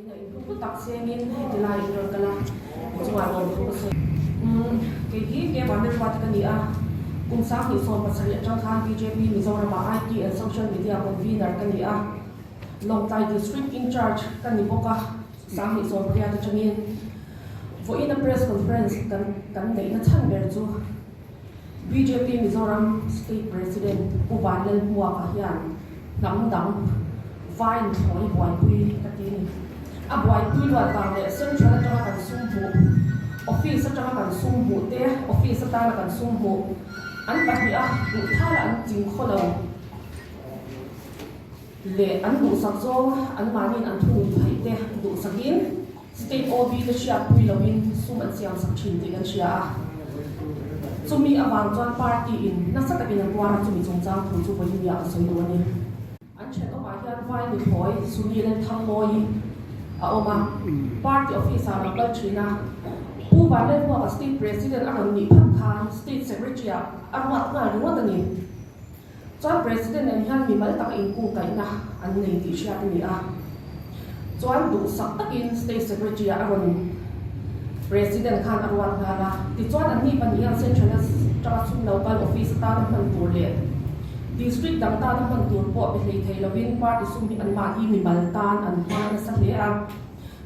Ina in hmu tak sengin heti lai in rawn kal a, i chungah lawm thu ka sawi. Umm, kei hi Ke Vanlalruati ka ni a, kum 2017 atang khan bjp Mizoramah IT and Social Media Convener ka ni a, Lawngtlai District In-charge ka ni bawk a, 2018 atangin vawiin a press conference kan kan neihna chhan ber chu bjp Mizoram State President Pu Vanlalhmuaka hian hnam dang vain thlawi buaipui ka ti a ni. A buaipui luat vang leh Central atanga kan sum hmuh, Office atanga kan sum hmuh te, Office atana kan sum hmuh an pahniha duhthala an chingkhaw lo leh an duhsak zawng anmahniin an thunun phaih te duhsakin State OB te hriatpui loin sum an siamsak thin tih kan hria a. Chumi avang chuan party in nasa takin a tuar a, chumi chungchang thu chu vawiin ah ka sawi duh a ni. An thenawmah hian vai nithlawi Sunil Thangmawi a awm a, party office ah a lo kal thin a. Pu Vanlalhmuaka State President a rawn nih phat khan State Secretary ah a ruat nghal ringawt a ni. Chuan President nen hian mimal tak inkungkaihna an nei tih hriat a ni a. Chuan duhsak takin State Secretary ah a rawn President khan a ruat nghal a. Tichuan anni pahnih hian Central atanga sum lo kal office atana hman tur leh District dang tana hman tur pawh pe hlei thei lovin party sum hi anmahni mimal tan an hmang nasa hle a.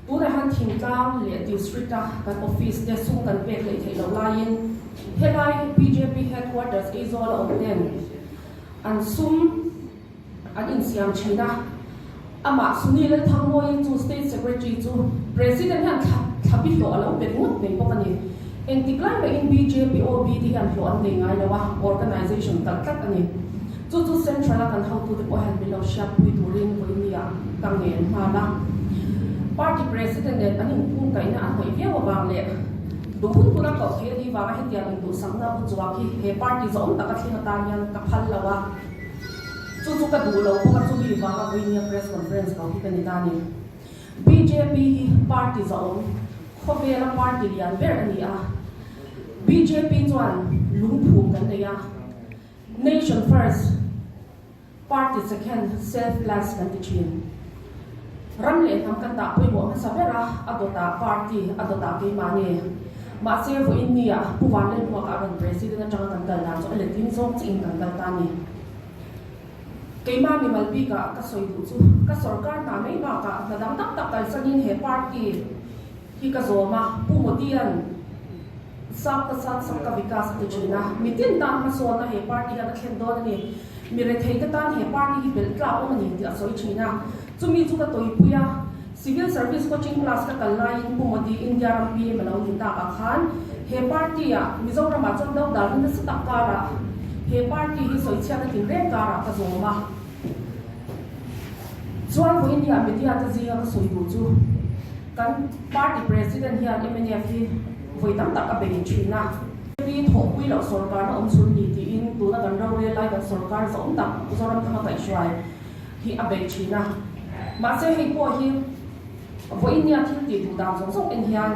Tunah hian thingtlang leh district a kan office te sum kan pek hleih theih loh laiin helai bjp headquarters Aizawl a awm ten an sum an insiam thin a, amah Sunil Lalthangmawii chu state secretary chu president hian thla thlapi hlawh a lo pe ringawt mai bawk a ni. Engtik lai mahin bjp OB te hian hlawh an nei ngai lo a, organisation kalh tlat a ni. Chu chu Central a kan hotute pawh hian min lo hriatpui turin vawinia ka ngen nghal a. Party President nen an inkungkaihna a hnawih viau avang leh duh hun huna koh theih a nih vanga hetiang induhsakna u chuak hi he party zawng taka thleng atan hian ka phal lo a. Chu chu ka duh lo bawk a, chumi vanga vawinia press conference ko hi ka ni ta a ni. Bjp hi party zawng khawvela party lian ber a ni a. Bjp chuan lungphum kan nei a. Nation first, party second, self last kan ti thin. Ram leh hnam kan dah pawimawh hmasa ber a, a dawtah party, a dawtah keimahni. Mahse, vawiin nia Pu Vanlalhmuaka a rawn President atanga kan kal dan chu a letling zawng chiin kan kal ta a ni. Keimah mimal bikah ka sawi duh chu ka sorkar hna mai bakah hna dang tak tak kalsanin he party hi ka zawm a, Pu Modi-a'n Sap ka sat sap ka vikas a ti thin a, mitin tan hmasawnna he party hian a thlen dawn a ni, mi rethei te tan he party hi belh tlak awm a ni tih a sawi thin a, chumi chu ka tawipui a, Civil Service Coaching Class ka kal laiin Pu Modi India ram PM a lo ni takah khan he party ah Mizoramah chuan do dalna nasa tak karah he party hi sawichhiatna tinreng karah ka zawm a. Chuan vawiin hian media te zinga ka sawi duh chu kan party president hian mnf hi vawi tam tak a bei thin a. Pi thawhpui loh sorkarna awm chhun ni tiin tuna kan rorel lai kan sorkar zawm tak Zoramthanga kaihhruai hi a bei thin a. Mahse hei pawh hi vawiin nia thil tih duh dan zawng zawng en hian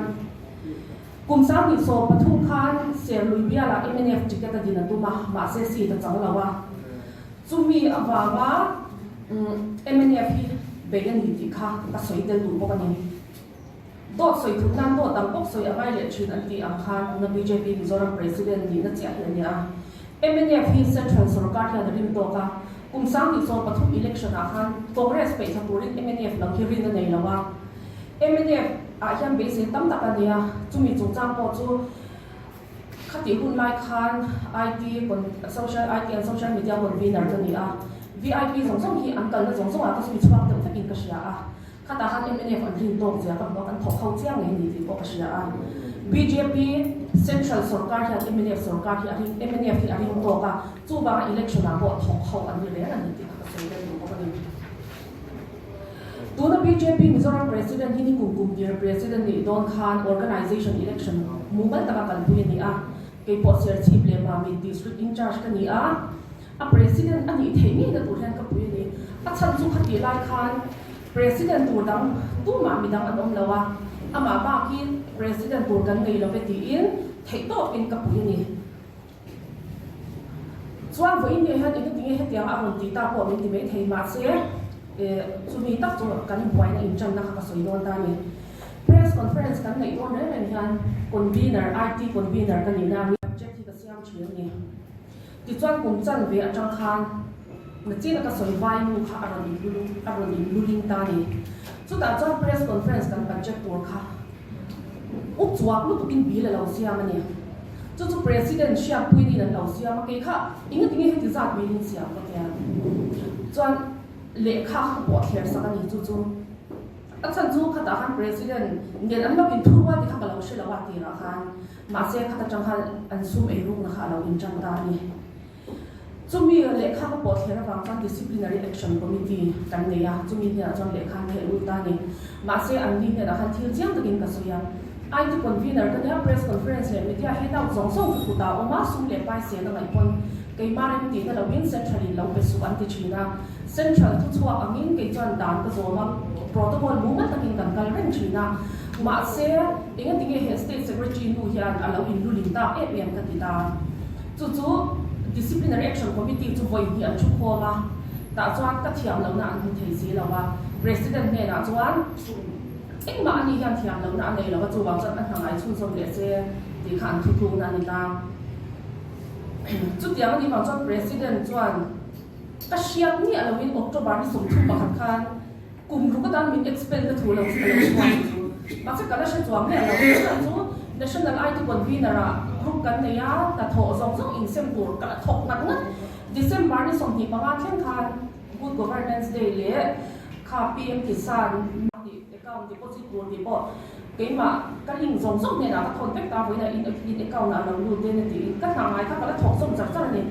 kum 2013 khan Serlui bialah mnf ticket a din a tum a, mahse seat a chang lo a. Chumi avanga mnf hi bei a ni tih kha ka sawi tel duh bawk a ni. Dawt sawi thut nan dawt dang bawk sawi a ngai leh thin an tih ang khan tuna bjp Mizoram President nihna chiah hi a ni a. Mnf hi Central sorkar hian a rim tawk a, kum 2013 election ah khan Congress peihthla turin mnf lo hi rin a nei lo a. Mnf ah hian beisei tam tak a ni a, chumi chungchang pawh chu Khatih hun lai khan IT social IT and social media convener ka ni a, VIP zawng zawng hi an kalna zawng zawngah ka zui chhuak deuh vekin ka hria a, khatah khan mnf an rin tawk zia ka hmu a, kan thawk ho chiang ngei ni tih pawh ka hria a. Bjp central sorkar hian mnf sorkar hi a ring mnf hi a ring tawk a, chuvanga election ah pawh thawk ho an ni reng a ni tih kha ka sawi tel duh bawk a ni. Tuna bjp Mizoram President hi nikum kum tir President nih dawn khan Organisation Election mumal taka kalpui a ni a, kei pawh Serchhip leh Mamit District in charge ka ni a, a President a nih theih ngei na tur hian ka pui a ni. A chhan chu khatih lai khan President tur dang tumah midang an awm lo a, amah bakin President tur kan nei lo ve tiin theihtawpin ka pui a ni. Chuan vawiin nge hian engati nge hetiang a rawn ti ta pawh min ti mai thei mahse. Chumi tak chu kan buaina inṭanna kha ka sawi dawn ta a ni. Press conference kan neih dawn reng reng hian convener, IT convener ka nihna ang budget hi ka siam ṭhin a ni. Tichuan kum chanve aṭang khan nachina ka sawi vai nu kha a rawn inlu a rawn inluling ta a ni. Chutah chuan press conference kan budget tur kha up chuak lutukin bill a lo siam a ni. Chu chu President hriatpuinin an lo siam a, kei kha engatinge heti zat bill in siam ka tia. Chuan lehkha kha pawh thler sak a ni chu chu. A chhan chu khatah khan President nen an lo inthurual tih kha ka lo hre lo a tirah khan. Mahse khat atang khan an sum ei rukna kha a lo intan ta a ni. Chumi lehkha ka pawh thler avang chuan Disciplinary Action Committee kan nei a, chumi hnenah chuan lehkha an theh lut ta a ni. Mahse an ni hnenah khan thil chiang takin ka sawi a. IT convener ka nia, press conference leh media handout zawng zawng ka kut ah a awm a, sum leh pai sen a ngaih pawn keimah remtihna loin Central in lo pe suh an ti thin a. Central thuchhuak angin kei chuan dan ka zawm a, protocol mumal takin kan kal reng thin a. Mahse, engatinge he State Secretary nu hian a lo inluling tak em em ka ti ta. Chu chu Disciplinary Action Committee chu vawi hnih an thu khawm a, tah chuan ka thiam lohna an hmu thei si lo a. President hnenah chuan engmah ani hian thiam lohna a nei lo a, chuvang chuan a hna ngai chhunzawm leh se tih kha an thutlukna a ni ta. Chutiang a nih vang chuan President chuan ka hriat miah loin October ni 31 khan Kum ruk atan min expel na thu lo chu ka lo chhuak chu. Mahse ka la hre chuang miah lo. Chhan chu National IT Convener ah group kan nei a, hnathawh zawng zawng insem tur ka la thawk ngat ngat. December ni 25 thleng khan Good Governance Day leh kha PM Kisan tih account deposit tur tih pawh keimah ka link zawng zawng hnenah ka thawn vek ta vawiin a in account ah lo lut den a tiin ka hna ngai kha ka la thawk zawm char char a ni.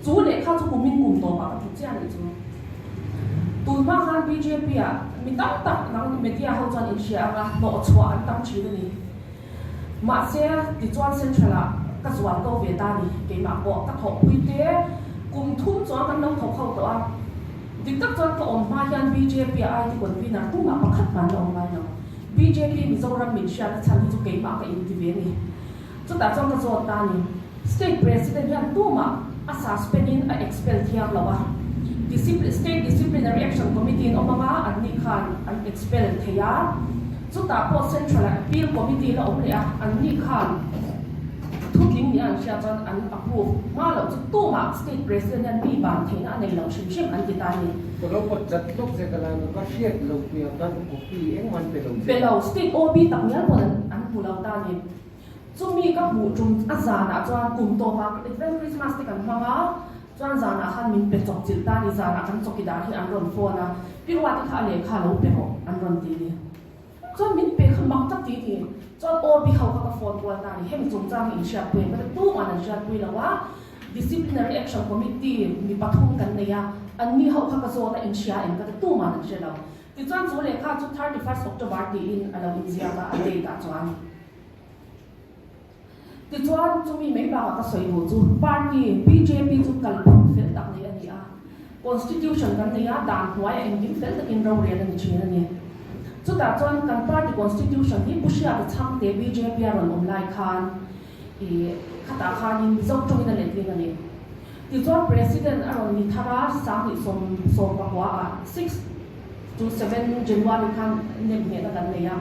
Chu lehkha chu kumin kum tawpah ka tlu chiah a nih chu. Tunhma khan bjp ah mi tam tak nang media ho chuan in hria anga hnawh chhuah an tam thin a ni. Mahse tichuan central ah ka zual ko ve ta a ni keimah pawh ka thawhpui te kum thum chuan kan lo thawk ho tawh a. Dik tak chuan ka awm hma hian bjp ah IT convener tumah pakhat hman la awm ngai lo. Bjp Mizoram min hriatna chhan hi chu keimah ka inti ve a ni. Chutah chuan ka zawt ta a ni. State President hian tumah a suspend in a expel thiam lo a, State Disciplinary Action Committee in awm anga an nih khan an expel thei a, chutah pawh Central ah Appeal Committee la awm leh a, an nih khan thutling nia an hriat chuan an approve hma loh chu tumah State President hian mi ban theihna a nei lo hrim hrim an ti ta a ni. Ka lo pawt chat lawk che ka la ka hriat lo pui ang khan copy engmah an pe lo che. Pe lo, State OB tak ngial pawn an hmu lo ta a ni. Chumi ka hmuh tum a zanah chuan kum tawpah Advent Christmas te kan hmang a, chuan zanah khan min pe chawk chilh ta a ni, zanah kan chawkidar hi an rawn phone a, Pi Ruati kha a lehkha lo pe rawh an rawn ti ni. Chuan min pe kha mak tak ti ni. Chuan aw bi ho kha ka phone kual ta a ni, hemi chungchang hi inhriatpui em ka ti, tuman an hriatpui lo a, Disciplinary Action Committee mi pathum kan nei a, anni ho kha ka zawt a inhria em ka ti, tuman an hre lo. Tichuan chu lehkha chu 31st October tiin a lo inziak a, a date ah chuan. Tichuan, chumi mai bakah ka sawi duh chu party bjp chu kalphung fel tak nei a ni a, constitution kan nei a, dan hnuaiah engkim fel takin rorel a ni thin a ni. Chutah chuan kan party constitution hi Pu Hriata Chhangte bjp a rawn awm lai khan ih khatah khanin Mizo tawngin a letling a ni. Tichuan President a rawn ni thar a, 2019 ah 6 to 7 January khan nemnghehna kan nei a,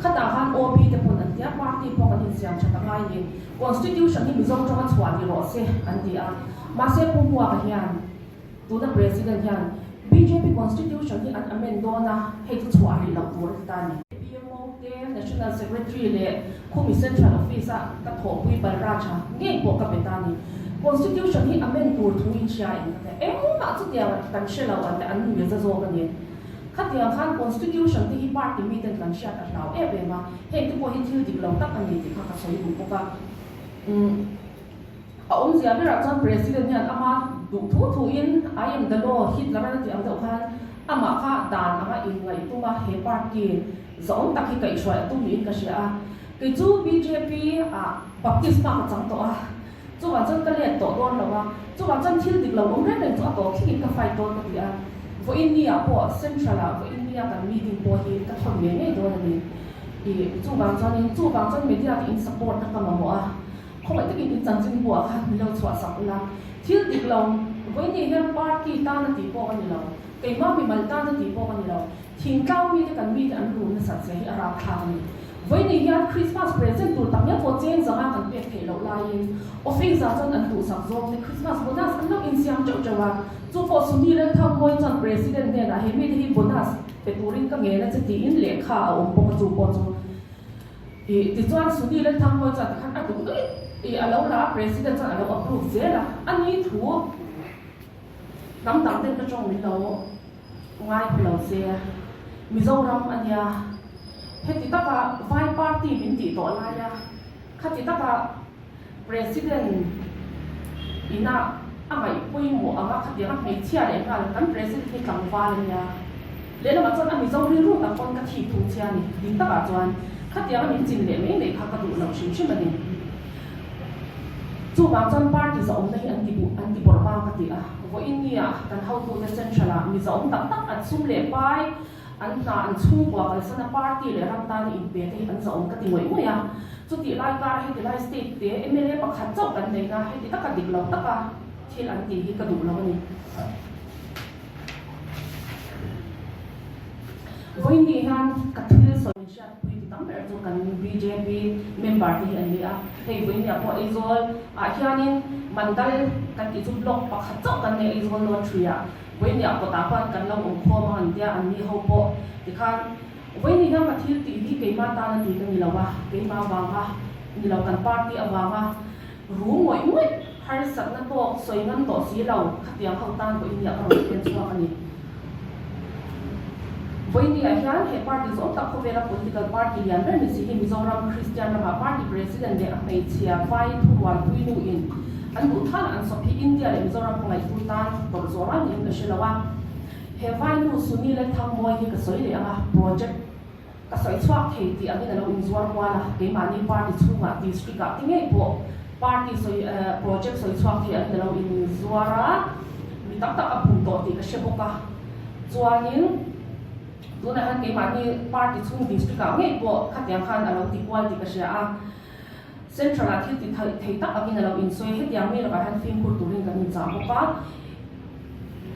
khatah khan OB te pawn an ti a, party pawh kan insiam that a ngai ni, Constitution hi Mizo tawnga chhuah ni rawh se an ti a, mahse Pu Hmuaka hian tuna President hian bjp Constitution hi an amend dawn a, hei chu chhuah rih loh tur a ti ta a ni. PMO te National Secretary leh Khumi Central Office a ka thawhpui Balraj-a ngei pawh ka pe ta a ni. Constitution hi amend tur thu in hria in ka ti a, engmah chutiang kan hre lo an ti, an nui za zawk a ni. Khatiang khan Constitution te hi party miten kan hriat a hlau em em a, heng te pawh hi thil dik lo tak a ni tih kha ka sawi duh bawk a. Umm a awmzia berah chuan President hian ama duh thu thu in I am the law Hitler a tih ang deuh khan amah kha dan anga inngaihtum a he party Zawng tak hi kaihhruai a tum niin ka hria a, kei chu bjp ah baptisma ka chang tawh a, chuvang chuan ka let tawh dawn lo a, chuvang chuan thil dik lo awm reng reng chu a tawh thlengin ka fight dawn ka ti a, vawiin ni ah pawh central ah vawiin ni a kan meeting pawh hi ka thawn ngei ngei dawn a ni i, chuvang chuanin chuvang chuan media te in support na ka mamawh a, khawngaih takin in chanchin bu ah khan min lo chhuah sak ula, thil dik lo vawiin ni hian party tan a tih pawh ka ni lo. Keimah mimal tana tih pawh ka ni lo. Thingtlang mite kan mite an rum nasat zia hi a rapthlak a ni. Vawiin hian Christmas present tur tak ngial pawh cheng zanga kan pek theih loh laiin office ah chuan an duhsak zawk te Christmas bonus an lo insiam teuh teuh a. Chu pawh Sunil Lalthangmawii chuan President hnenah he mite hi bonus pe turin ka ngen a che tiin lehkha a awm bawk a chu pawh chu ih tichuan Sunil Lalthangmawii chuan tikhan a duh duih ih a lo la a President chuan a lo approve zel a a ni thu Hnam dang ten ka tawng min lo ngai phu lo se, Mizoram a nia, heti taka vai party min tih tawh laia khati taka President ina a ngaih pawimawh anga khatianga hmeichhia leh nghal kan President hi tlangval a nia, lehlamah chuan a Mizo rilru tak pawn ka thik thung che a ni, dik takah chuan khatianga min chin leh mai mai kha ka duh lo hrim hrim a ni. Chuvang chuan party zahawmna hi an ti buh an ti bawrh bang ka ti a, vawiin nia kan hotute central ah mi zahawm tak tak an sum leh pai, an hna an chhungkua kalsan a party leh ram tana inpe te hi an zahawm ka ti ngawih ngawih a. Chutih lai kara heti lai state te mla pakhat chauh kan nei na heti taka dik lo taka thil an tih hi ka duh lo a ni. Vawiin ni hian ka thil sawi hriat. Pui ti tam ber chu kan bjp member te hi an ni a, hei vawinia pawh Aizawl ah hianin mandal kan tih chu block pakhat chauh kan nei Aizawl North Three ah vawinia kawtah khuan kan lo awm khawm ang an tia an ni ho pawh tikhan vawiini hian ka thil tih hi keimah tana ti ka ni lo a, keimah avanga ni lo kan party avanga ru ngawih ngawih harsatna tawk sawi ngam tawh si lo khatiang ho tan vawinia ka rawn pen chhuak a ni. Vawinia hian he party zawng tak khawvela political party lian ber ni si hi Mizoram Kristian ramah party president leh a hmeichhia vai thurualpui nuin an duh than an sawp hi India leh Mizoram hmangaihtu tan tawrh zawh rang niin ka hre lo a. He vai nu Sunil Thangmawi hi ka sawi leh ang a, project ka sawi chhuak thei tih angin a lo inzuar kual a, keimahni party chhungah district ah te ngei pawh party sawi project sawi chhuak thei angin a lo inzuar a, mi tam tak a bum tawh tih ka hre bawk a, chuanin tunah hian keimahni party chhung district ah ngei pawh khatiang khan a lo ti kual tih ka hria a, central ah thil ti thei tak angin a lo insawi, hetiang mi lakah hian fimkhur turin kan inchah bawk a.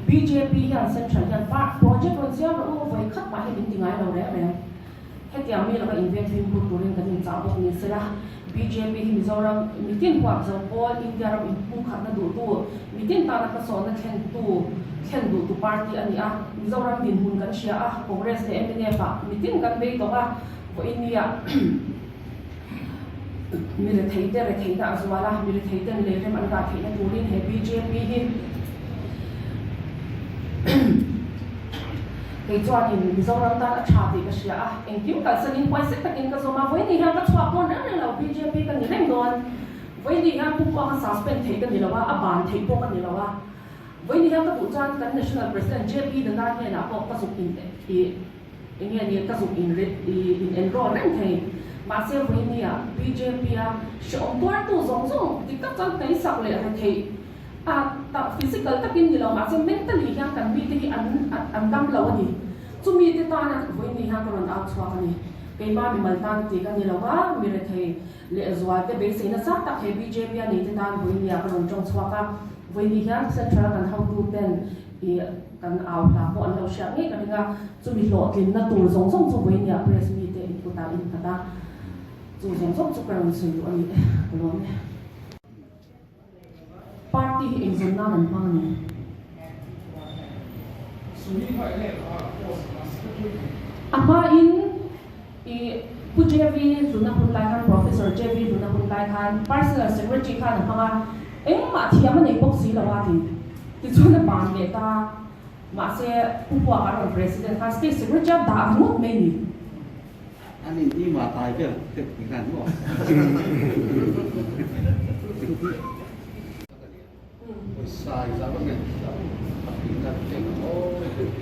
Bjp hian Central hian park project rawn siam rawh u, vawi khat mah hi min ti ngai lo reng reng. Hetiang mi laka inveng fimkhur turin kan inchah bawk ni sela, bjp hi Mizoram mitin huap zo pawl, India ram inpumkhatna duhtu, mitin tana hmasawnna thlentu, thlen duhtu party a ni a. Mizoram dinhmun kan hria a, Congress leh mnf ah mitin kan bei tawh a, vawinia Mi retheite retheihna a zual a, mi retheiten leirem an rah theihna turin he bjp hi kei chuanin Mizoram tan a tha tih ka hria a, engkim kalsanin huaisek takin ka zawm a, vawiin hian ka chhuak dawn reng reng lo, bjp ka ni reng dawn, vawiin hian Pu Puanga suspend theih ka ni lo a, a ban theih pawh ka ni lo a, vawiin hian ka duh chuan kan National President JP Nadda hnenah pawh ka zuk in ih. Enge nia ka zuk in in enroll reng thei. Mahse vawinia bjp a hrehawm tuartu zawng zawng dik tak chuan hnaisak leh retheih a tak physical takin ni lo mahse mentally hian kan mite hi an an dam lo a ni. Chumi te tana vawiini hian ka rawn au chhuak a ni. Keimah mimal tan tih ka ni lo a, mi rethei leh zual te beisei nasa tak he bjp a nei te tan vawinia ka rawn tawng chhuak a. Vawiini hian central a kan hotu ten i Kan au hla pawh an lo hriat ngei ka ring a, chumi hlawhtlinna tur zawng zawng chu vawinia press mite in kutah in nghat a, chu zawng zawng chu ka rawn sawi duh a ni e, ka lawm e. Party hi engzawn nan an hmang a ni. A hmain i Pu JV Hluna hun lai khan, Professor JV Hluna hun lai khan Personal Secretary khan a hmang a, engmah thiam a nei bawk si lo a ti. Tichuan a ban leh ta, mahse Pu Puaka rawn President khan State Secretary a dah ringawt mai ni. An in i mah tai vel te pui khan maw. Pawisa i zah vak nge a puina te aw.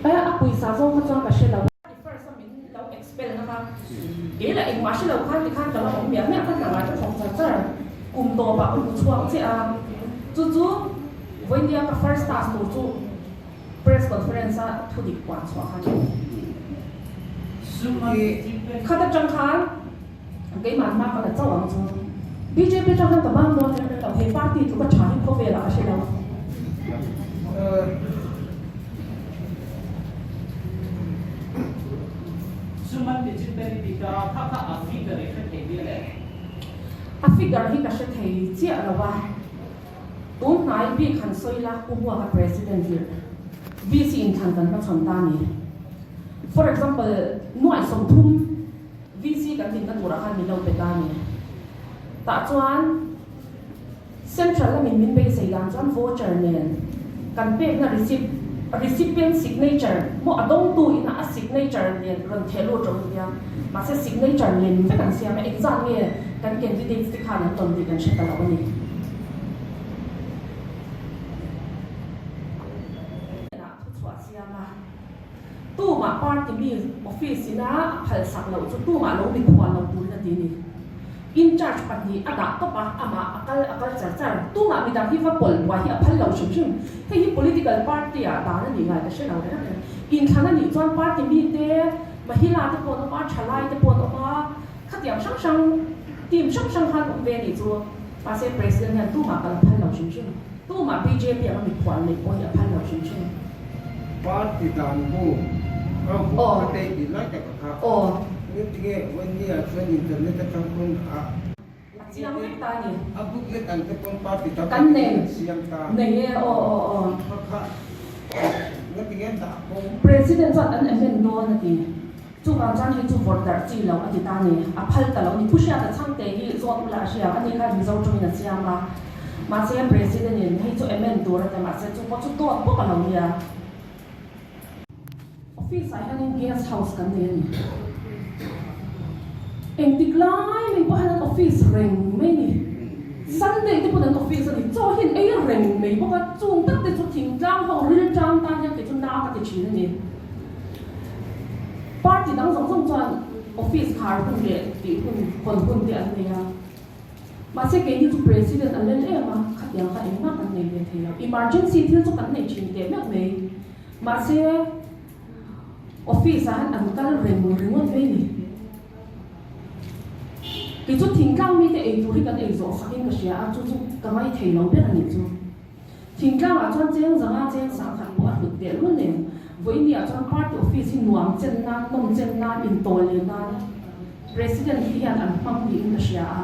A pawisa zawng kha chuan ka hre lo a. First a min lo expel na kha kei lah engmah hre lo khan tikhan ka la awm miah miah kha hna ngai ka thawk char char kum tawpah ka hmu chhuak chiah a chu chu vawinia ka first task tur chu press conference a thu dik puan chhuah kha ni khat atang khan keimah hma ka la chauh ang chu bjp atang khan ka bang dawn reng reng lo he party chu ka tha hi khawvelah ka hre lo. nichin ten i ti ta a, kha kha a figure i hre thei mial em? A figure hi ka hre thei chiah lo a, tun hnai bik han sawi la Pu Hmuaka President tirh VC inthlan kan hmachhawn ta a ni. For example, nuaih 30 VC kan dinna turah khan min lo pe ta a ni. Tah chuan Central lamin min beisei dan chuan voucher nen kan pekna receipt, recipient signature, maw a dawngtu ina a signature nen rawn theh lut rawh nia. Mahse signature nen vek an siam a, engzat nge kan candidates te khan an tawn tih kan hre ta lo a ni. Hnenah thuchhuah siam a, tumah party mi office ina a phalsak loh chu tumah lo mikhual lo turin a ti a ni. In charge pahnih a dah tawp a, amah a kal a kal char char. Tumah midang hi va pawlh buai hi a phal lo hrim hrim. Hei hi political party ah dan a nih ngai ka hre lo reng reng. Inthlan a nih chuan party mite, mahila te pawh an awm a, thalai te pawh an awm a, khatiang hrang hrang, team hrang hrang khan awm ve a nih chu. Mahse President hian tumah kal a phal lo hrim hrim. Tumah bjp anga mikhual neih pawh hi a phal lo hrim hrim. Party dan bu a hmuh kha te tih lai tak a kha. Nge tinge Wendy ah chuan internet atang pawn a. A chiang vek ta a ni. A booklet ang te pawn party tam tak in an siam ta. Nei e aw aw aw. Kha kha nge tinge dah pawng. President chuan an amend dawn a ti. Chuvang chuan hei chu vawrh darh chi lo a ti ta ni. A phal ta lo ni. Pu Hriata chhangte hi zawt ula a hria. Ani khan Mizo tawngin a siam a. Mahse President in hei chu amend tur a ti. Mahse chu pawh chu dawt bawk a lo nia. Office ah hianin guest house kan nei a ni. Engtik lai mai pawh hian an office reng mai ni. Sunday te pawn an office a ni. Chaw hi an ei reng mai bawk a, chung tak te chu thingtlang ho ril tang tan hian kei chu na ka ti thin a ni. Party dang zawng zawng chuan office khar hun leh tih hun, hawn hun te an nei a. Mahse keini chu President a lel em a, khatiang kha engmah kan nei ve thei lo. Emergency thil chu kan nei thin teh meuh mai. Mahse office ah hian an kal reng ringawt mai ni. Kei chu thingtlang mite ei tur hi kan ei zawh sak in ka hria a, chu chu ka ngaithei lo ber a nih chu. Thingtlang ah chuan cheng zanga cheng sang khat pawh a hlut teh lul nen, vawiini ah chuan party office hi nuam chen nan, nawm chen nan, intawl leh nan President hi hian an hmang niin ka hria a.